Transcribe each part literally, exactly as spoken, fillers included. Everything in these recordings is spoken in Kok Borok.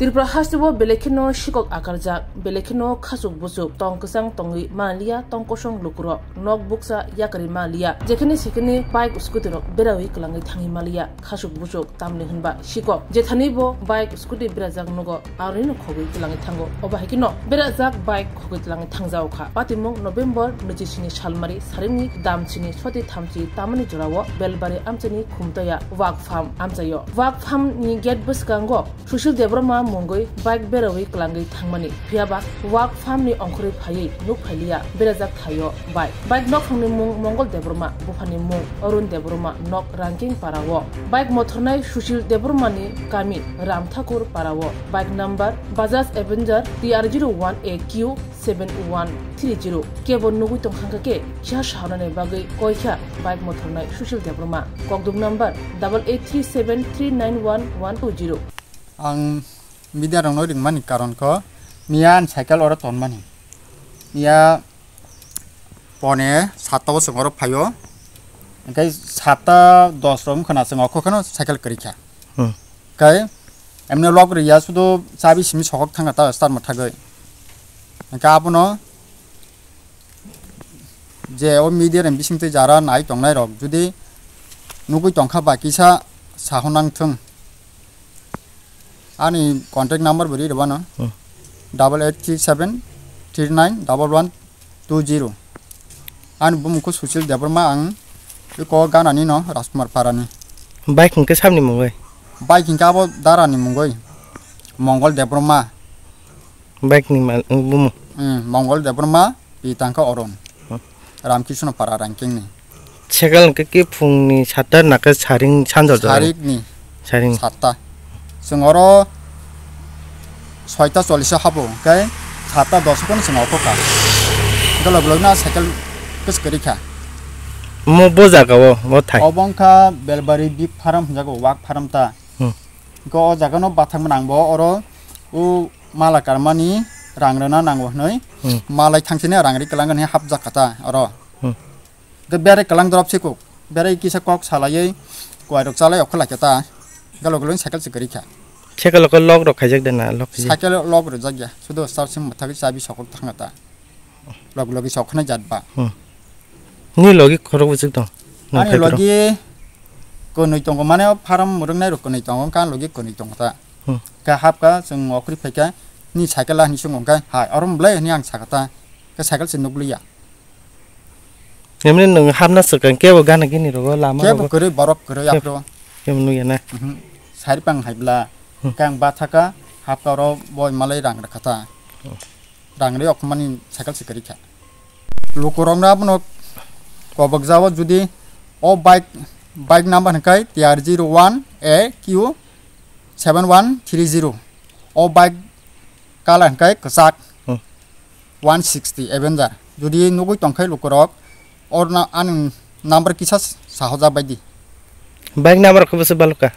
Tripura hasteo belai kheno sikok akarjak, belai kheno khasuk busuk, tong kwchang tongwi manliya, tong kosong lukurok, nok bukcha yakarwi manliya, jekhene sekhene bike scooty rok berawi kwlangwi thangwi manliya, khasuk busuk tamni hwnba sikok, jethani bo bike scooty berajak nugo, aroni no khogwi kwlangwi thango, obo hai kheno berajak bike khogwi twlangwi thangjago kha. Patimung November nwichi sini salmari saringni damchini soti thamchi tamani jorao Belbari amchaini Khumtoya Wak Farm amchaio. Wak Farm ni gate bwskango Sushil Debbarma mungwi bike berawi kwlangwi thangmani. Phiyaba Wak Farm ni ongkhorwi phaiwi nuk phailiya berajak thaio bike. Bike nokphangni mung Mongol Debbarma, buphani mung Arun Debbarma, nok Rangking Parao. Bike mothornai Sushil Debbarma ni kami Ramthakur Parao. Bike number Bajaj Avenger T R zero one A Q seven one three zero. Kebo nugwi tongkha khe kisa saunani bagwi koi kha bike mothornai Sushil Debbarma. Kokduk number double eight three seven three nine one one two zero. Ang media rokno ringmani karon kho miya ani cycle oro tonmani. Miya pone satta o chwng oro phaio. Hwnkhe satta dos rok wngkha na chwng okho kheno cycle kwrwi kha. Hmm. Kai emne lock rwya sudo chabi simi sokok thangkha ta start mwthagwi. Hwnkhe abono je o media ni bisingtwi jara nai tongnai rok judi nugwi tongkha ba kisa sahonang thung. Ani contact number bo ri rwbano. Hmm. Double eight three seven three nine double one two zero. Ani bumung khe Sushil Debbarma, ang iko ganani no Rajkumar Parani. Bike hwnkhe sabni mungwi? Bike hwnkhe abo darani mungwi, Mongol Debbarma. Bike ni mal-, bumung? Hmm, Mongol Debbarma, pi tangkha Orun. Hmm. Ramkisno Para Rangkingni. Cycle hwnkhe khe phungni satta na khe saring sanjor jora? Sarikni. Saring. Satta. Chwng oro soita chollish o habo, hwnkhe satta dos o phano chwng okho kha. Hwnkhe log logno cycle kwchwk kwrwi kha. Mo bo jaga o, bo thai. Obo wngkha Belbari big farm hwnjago, wak farm ta. Hmm. Hwnkhe o jaga no bathang mwnang bo oro o mala karmani rang rwna nango hwnwi Hmm. malai thangsini rang ri kwlangani hapjak kha ta oro. Hmm. Hwnkhe berai kwlang drop se kok. Berai kisa kok salaiwi kwai rok chalai okho lai kha ta. Galo galo cycle se kwrwi kha. Cycle o khe lock rok khaijak de na, lock khaijak? Cycle o lock rwjak ya. Sudo start se mwthagwi chabi sokok thangna ta. Log logi sok khna jat ba. Hmm. Ni logi khorok buchuk tong? Ani logi kwnwi tongo, mane o farm rwngnai rok kwnwi tongo, wngkha logi kwnwi tongo ta. Hmm. Ka hap ka chwng okri phai ka ni cycle ani sung wngkha hai orom blai ni ang saka ta. Ka cycle se nukliya. Emni nwng hapna swkang kebo gana gini rogo lama rogo. Kebo kwrwi borok kwrwi Kebo, aphro. Kebo nukya na. Mhm. Sari pang hai bla. Hmm. Kang bathaka hap ka oro boi malai rang rakha ta. Hmm. Rang ri okmani cycle se kwrwi kha. Lukurokno abono kobokjao judi o bike, bike number hwnkhe T R zero one A Q seven one three zero. O bike color hwnkhe kwchak Hmm. one sixty Avenger. Judi nugwi tongkhe lukurok, orna ani number kisa sahojak baidi. Bike number khe bwswk balukha?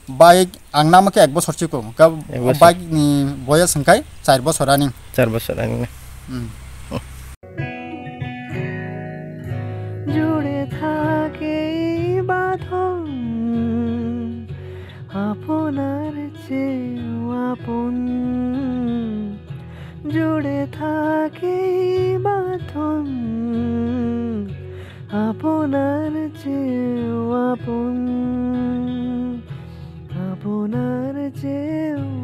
Bike ang nama khe ek bosor chiko. Ka Ek bosor. Bike ni boyas hwnkhe char bosor ani. Char bosor ani na. Hmm. জুড়ে থাকে এই বাঁধন, আপনার চেয়েও আপন। জুড়ে থাকে এই বাঁধন, আপনার চেয়েও আপন, আপনার চেয়েও